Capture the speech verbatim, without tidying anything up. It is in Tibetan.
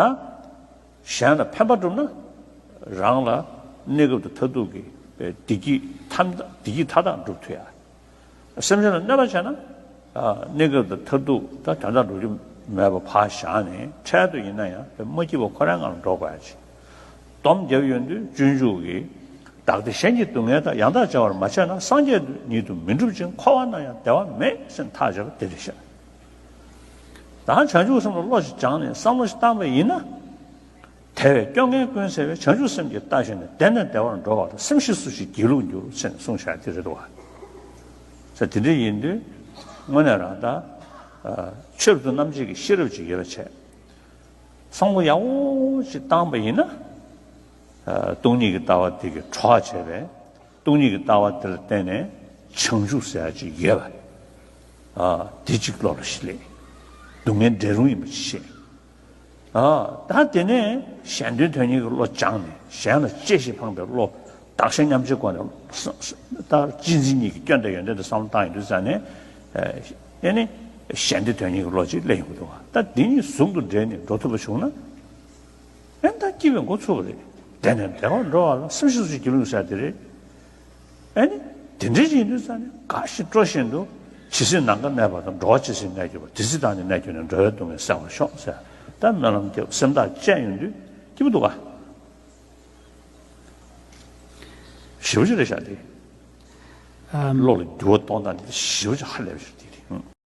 ན། གཞན་ལ་ཕན་པ་བསྒྲུབ་ན། རང་ལ་གནས་སྐབས་དང་མཐར་ཐུག་གི་བདེ་སྐྱིད་ཐམ་བདེ་སྐྱིད་མཐའ་དག་འགྲུབ་ཐུབ་ཡ། སེམས་ཅན་ལ་གནོད་པ་བྱས་ན། གནས་སྐབས་དང་མཐར་ཐུག་ད་དོན་དག་འགྲུབ་རྒྱུ་མེད་པ་ཕར་བཞག་ནས། འཕྲལ་དུ་ཡིན་ན་ཡང་མ་སྐྱིད་པ་ཁོ་རང་ངང་ལ་འགྲོ་དགོས་ཡ་ཅིག་སྡོམ་བརྒྱབ་ཡོང་དུས་སྤྱོད་འཇུག་གིས། བདག་བདེ་གཞན་གྱི་སྡུག་བསྔལ་དག །ཡང་དག་བྱ་བར་མ་བྱས་ན། སངས་རྒྱས་ཉིད་དུ་མི་འགྲུབ་ཅིང་། །འཁོར་བ་ན་ཡང་བདེ་བ་མེད། །ཟེར་ཐག་བཅད་པ་དེ་རེད་ཤག་ད་བྱང་ཆུབ་སེམས་ལ་བློ་ཞིག་སྦྱངས་ནས་བསམ་བློ་ཞིག་བཏང་པ་ཡིན་ན། དེ་བས་སྐྱོ་ངལ་ཀུན་སེལ་བའི། བྱང་ཆུབ་སེམས་ཀྱིས་བལྟ་ཞིང་ནི། བདེ་ནས་བདེ་བར་འགྲོ་བ་དང་། སེམས་ཤེས་སུ་ཞིག་སྒྱིད་ལུག་འགྱུར། ཟེར་ནས་གསུངས་བཞག་དེ་རེད་འདུག་བ། ས་དེ་འདྲ་ཡིན་དུས་དངོས་གནས་རང་ད་ཆོས་སུ་རྣམ་འབྱེད་ཀྱི་ཤེས་རབ་ཅིག་ཡོད་པ་བྱས། བསམ་བློ་ཡག་པོ་ཞིག་བཏང་པ་ཡིན་ན། སྟོང་ཉིད་ཀྱི་ལྟ་བ་དེ་གི་གྲོགས་བྱས་པས། སྟོང་ཉིད་ཀྱི་ལྟ་བ་དེ་ལ་བརྟེན་ནས་བྱང་ཆུབ་ཟེར་ཡ་ཅིག་ཡོད་པ། དེ་གཅིག་བློ་ལ་ཞིག་སླེབས། སྡུག་བསྔལ་འབྲས་རུང་ཡིན་པ་ཅིག་ཤེས། ད་དེ་ནས་གཞན་དོན་དོན་གཉེར་གྱི་བློ་སྦྱངས་ནས། གཞན་ལ་གཅེས་ཤིང་ཕངས་པའི་བློ། བདག་གཞན་མཉམ་བརྗེའི་སྒོ་ནས་ད་གཅེས་འཛིན་གཉིས་ཀྱི་སྐྱོན་དང་ཡོན་ཏན་དུ་བསམ་བློ་བཏང་ཡོང་དུས་ཙ་ནས། ཨེ་ནི་གཞན་དོན་དོན་གཉེར་གྱི་བློ་ཅིག་སླེབས་ཡོང་གི་འདུག་བ། ད་འདི་གཉིས་ཟུང་དུ་འབྲེལ་ནས་འགྲོ་ཐུབ་པ་བྱུང་ན། ཨེ་ད་སྐྱིད་པའི་འགོ་ཚུགས་པ་རེད། བདེ་ནས་བདེ་བར་འགྲོ་བ་ལ། སེམས་ཤེས་སུ་ཞིག་སྒྱིད་ལུག་ཟེར་དེ་རེད། ཨེ་ནི་དེ་འདྲའི་ཡིན་དུས་ཙ་ནས་དགའ་བཞིན་སྤྲོ་བཞིན་དུ། ཇི་སྲིད་ནམ་མཁའ་གནས་པ་དང་། འགྲོ་བ་ཇི་སྲིད་གནས་གྱུར་པ། དེ་སྲིད་བདག་ནི་གནས་གྱུར་ནས། འགྲོ་བའི་སྡུག་བསྔལ་བསལ་བར་ཤོག །ཟེར་ད་སྨོན་ལམ་རྒྱབ་སེམས་ཐག་བཅད་ཡོང་དུས་སྐྱིད་པོ་འདུག་ག་ཞེ་པོ་ཅིག་རེད་ཤག་དེ། ཨམ། བློ་ལ་འགྱུར་བ་གཏོང་སྟངས་དེ་ཞེ་པོ་ཅིག་ཧ་ལས་པ་ཞིག་རེད་དེ།